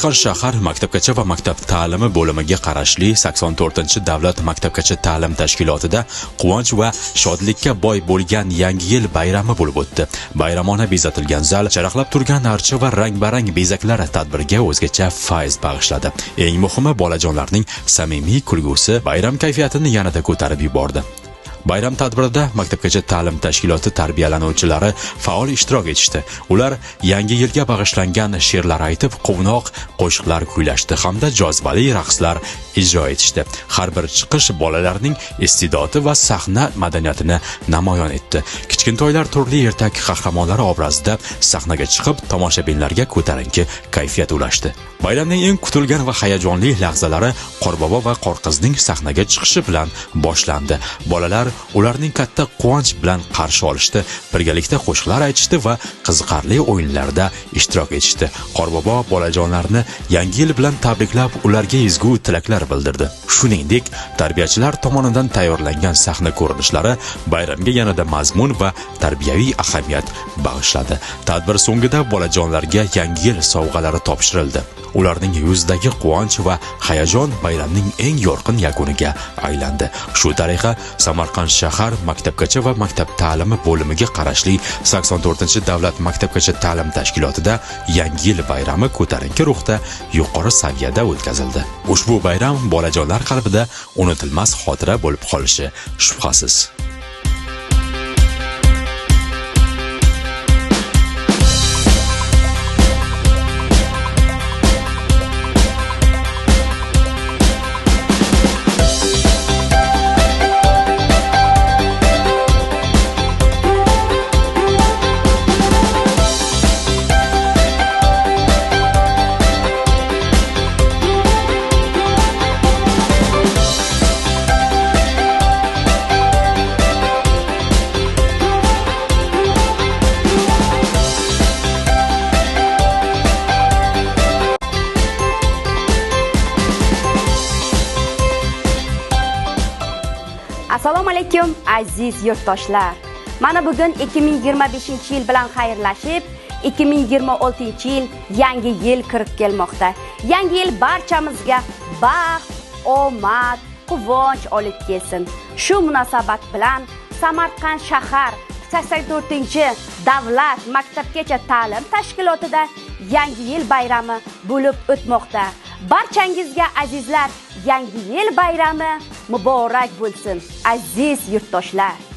Samarqand shahar maktabgacha va maktab ta'limi bo'limiga qarashli 84-davlat maktabgacha ta'lim tashkilotida quvonch va shodlikka boy bo'lgan Yangi yil bayrami bo'lib o'tdi. Bayramona bezatilgan zal, charaqlab turgan archa va rang-barang bezaklar tadbirga o'zgacha fayz bag'ishladi. Eng muhimi, bolajonlarning samimiy kulgusi bayram kayfiyatini yanada ko'tarib yubordi. Bayram tadbirida maktabgacha ta'lim tashkiloti tarbiyalanuvchilari faol ishtirok etishdi. Ular yangi yilga bag'ishlangan she'rlar aytib, quvnoq qo'shiqlar kuylashdi hamda jozibali raqslar ijro etishdi. Har bir chiqish bolalarning iste'dodi va sahna madaniyatini namoyon etdi. Kichkintoylar turli ertak qahramonlari obrazida sahnaga chiqib, tomoshabinlarga ko'tarinki kayfiyat ulashdi. Bayramning eng kutilgan va hayajonli lahzalari Qorbobo va Qorqizning sahnaga chiqishi bilan boshlandi. Bolalar ularning katta quvonch bilan qarshi olishdi, birgalikda qo'shiqlar aytishdi va qiziqarli o'yinlarda ishtirok etishdi. Qorbobo bolajonlarni yangi yil bilan tabriklab, ularga ezgu tilaklar bildirdi. Shuningdek, tarbiyachilar tomonidan tayyorlangan sahna ko'rinishlari bayramga yanada mazmun va tarbiyaviy ahamiyat bag'ishladi. Tadbir so'ngida bolajonlarga yangi yil sovg'alari topshirildi. Ularning yuzidagi quvonch va hayajon bayramning eng yorqin yakuniga aylandi. Shu tariqa Samarqand shahar maktabgacha va maktab ta'limi bo'limiga qarashli 84-davlat maktabgacha ta'lim tashkilotida Yangi yil bayrami ko'tarinki ruhda yuqori saviyada o'tkazildi. Ushbu bayram bolajonlar qalbida unutilmas xotira bo'lib qolishi shubhasiz. Assalomu alaykum aziz yurtdoshlar. Mana bugun 2025-yil bilan xayrlashib, 2026-yil yangi yil kirib kelmoqda. Yangi yil barchamizga baxt, omad, quvonch olib kelsin. Shu munosabat bilan Samarqand shahar 84-davlat maktabgacha ta'lim tashkilotida Yangi yil bayrami bo'lib o'tmoqda. Barchangizga azizlar, Yangi yil bayrami muborak bo'lsin, aziz yurtdoshlar.